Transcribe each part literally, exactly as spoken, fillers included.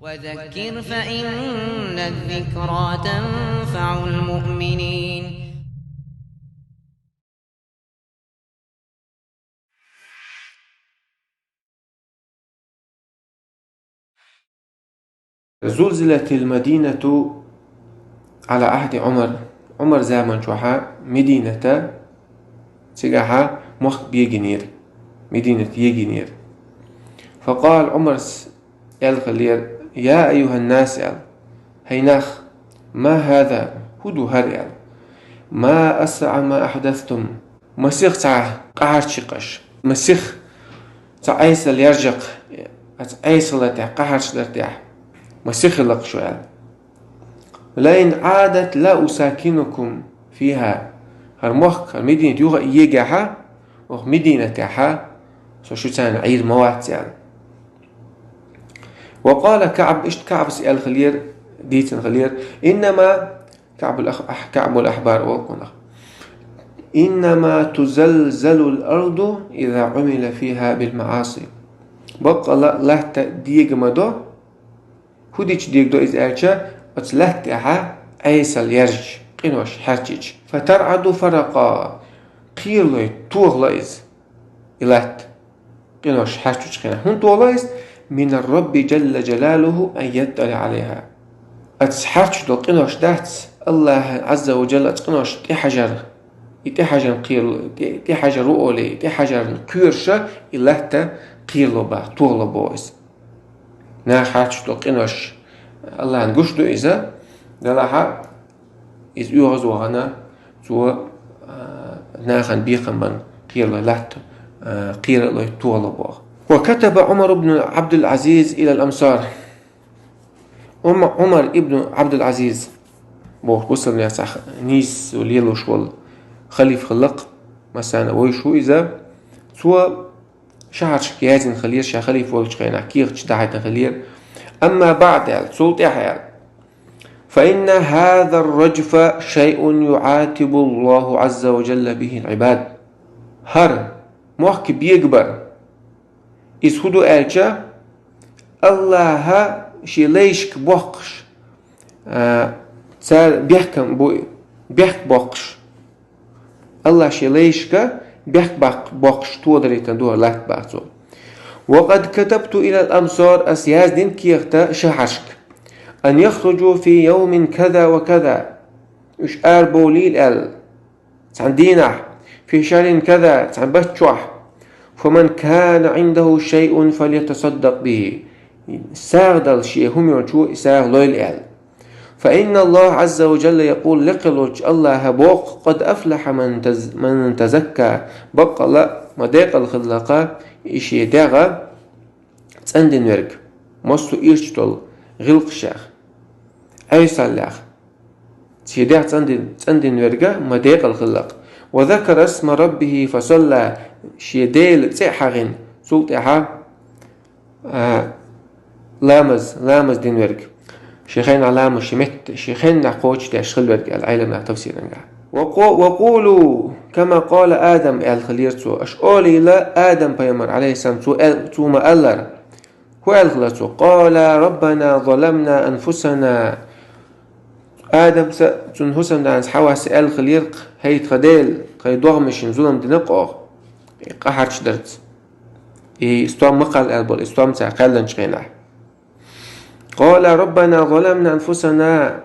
وذكر فإن الذكرى تنفع المؤمنين. زلزلت المدينة على عهد عمر. Ӏумар заман чухьа Медината, цигахьа мохк бегинера, Мединат егинера. فقال عمر, аьлла хиллера: يا أيها الناس, аьлла, хӀай нах, ما هذا, хӀу ду хӀара, аьлла. ما أسرع ما أحدثتم, масех цхьа къахьарча хилла-кх, масех цхьа Ӏесал яржа-кх, цхьа Ӏесалла тӀехь, къахьарчдар тӀехь масех хилла-кх шо, аьлла. لئن عادت لأساكنكم فيها. ХӀара мохк, хӀара Мединат юха а егахьа, оха Мединатехьа со шуца Ӏийр ма вац, аьлла. وقال كعب, иштта КаӀбас аьлла хиллера, дийцина хиллера: إنما, КаӀбул Ах-, Ах-, КаӀбул Ахьбар оал-кх цунах, إنما تزلزل الأرض إذا عمل فيها بالمعاصي. Баккъала латта дега ма до, хӀу дича дега до иза аьлча, оцу латта тӀехьа Ӏесал яржача, къинош хьаьрчича. فترعد فرقا, кхералой тохало иза, и латта, къинош хьаьрчучу хенахь. ХӀунда тохало иза? من الرب جل جلاله أن يطلع عليها. Оцу хьаьрчаш долу къинош дац, АллахӀ Ӏазза ва Джалла оцу къиношна тӀехьажар, и тӀехьажарна кхерал-, тӀе-, тӀехьажар ву олий, и тӀехьажарна кхоьруш и латта кхерало боху, тохало боху иза. Наха хьаьрчаш долу къинош АллахӀна гуш ду иза, делахь а иза оьгӀазвахана, цо, а, нахана бекхам бан кхералой латта, а, кхералой тохало боху. وكتب عمر بن عبد العزيز إلى الأمصار. Ӏума-, Ӏумар ибн Ӏабдул-Ӏазиз боху, бусалбанех цхьа нийсо лелош волу халифа хилла-кх, массарна а вевзаш ву иза. Цо шахьаршка яздина хиллера, ша халифа волчу хенахь кехаташ дахьийтина хиллера. أما بعد, аьлла, цул тӀаьхьа, аьлла, فإن هذا الرجف شيء يعاتب الله عز وجل به العباد. ХӀара мохк бегабар, иза хӀун ду аьлча, АллахӀа шен лайшка боккхуш, а, цара бехкам бу, бехк боккхуш. АллахӀа шен лайшка бехк баккх-, боккхуш тодарийтина ду хӀара латта боху цо. وقد كتبت إلى الأمصار, ас яздина кехат шахьаршка, أن يخرجوا في يوم كذا وكذا, уьш арабовлийла аьлла, цхьана дийнахь, في شهر كذا, цхьана баттахь, فمن كان عنده شيء فليتصدق به, сагӀа долуш шен хӀума йолчо и сагӀа лойла аьлла. فإن الله عز وجل يقول, лекха волчу АллахӀа боху: قد أفلح من تز-, من تزكى, баккъала ма декъала хилла-кх и шен дегӀ цӀандина верг, массо а ирча долу гӀиллакхашех, Ӏесаллех, шен дегӀ цӀандина, цӀандина верг ма декъала хилла-кх. وذكر اسم ربه فصلى, шен Делан цӀе а хьахийна, цул тӀаьхьа а, ламаз, ламаз дина верг. Шен хенахь ламаз шен метта, шен хенахь кхочушдеш хилла верг аьлла Ӏеламнаха тафсирангахь. وقو-, وقولوا كما قال آدم, аьлла хиллера цо. Аша олийла Адам пайхамар, Ӏалайхиссалам, цо аьл-, цо ма-аллара. ХӀун аьлла хиллера цо? قال ربنا ظلمنا أنفسنا. Адамца, цуьнан хӀусамдас Хьавас аьлла хиллера-кх: хӀай тхан Дела, тхайн догӀмашна зулам дина-кх оха, и къа хьарчдарца. И стом ма кхалла аьлла болу, и стом цара кхаьллинчу хенахь. قال ربنا ظلمنا أنفسنا,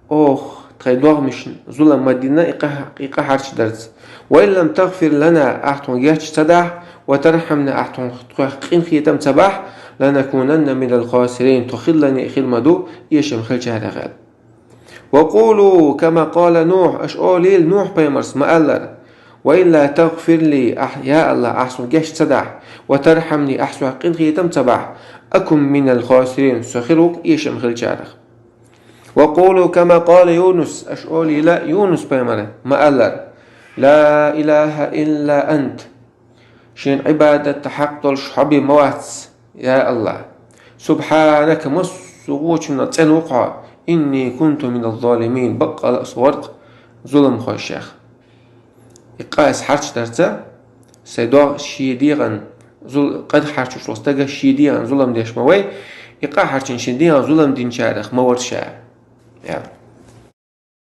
оха тхайн догӀмашна зулам ма дина и къа-, и къа хьарчдарца. وإن لم تغفر لنا, ахь тхуна геч ца дахь, وترحمنا, ахь тхуна, тхох къинхетам ца бахь, لنكونن من الخاسرين, тхо хилларг а хир ма ду эшам хиллачарех аьлла. وقولوا كما قال نوح, аша олийла Нухь пайхамарс ма-аллара: وإلا تغفر لي, ахь, я АллахӀ, ахь суна геч ца дахь, وترحمني, ахь сох къинхетам ца бахь, أكن من الخاسرين, со хир ву-кх эшам хиллачарех. وقولوا كما قال يونس, аша олийла Юнус пайхамара ма-аллара: لا إله إلا أنت, шена Ӏибадат хьакъ долуш хьо бен ма вац, я АллахӀ. سبحانك, массо а гӀочунах цӀена ву-кх хьо, إني كنت من الظالمين, баккъала а со вара-кх зуламхошех. И къа ас хьарчдарца, сайн догӀ-, шен дегӀан зул-, къа хьарчош волу стага шен дегӀан зулам деш ма вай, И къахьарчын шин дин зулам динчарах ма вар ша, яхар.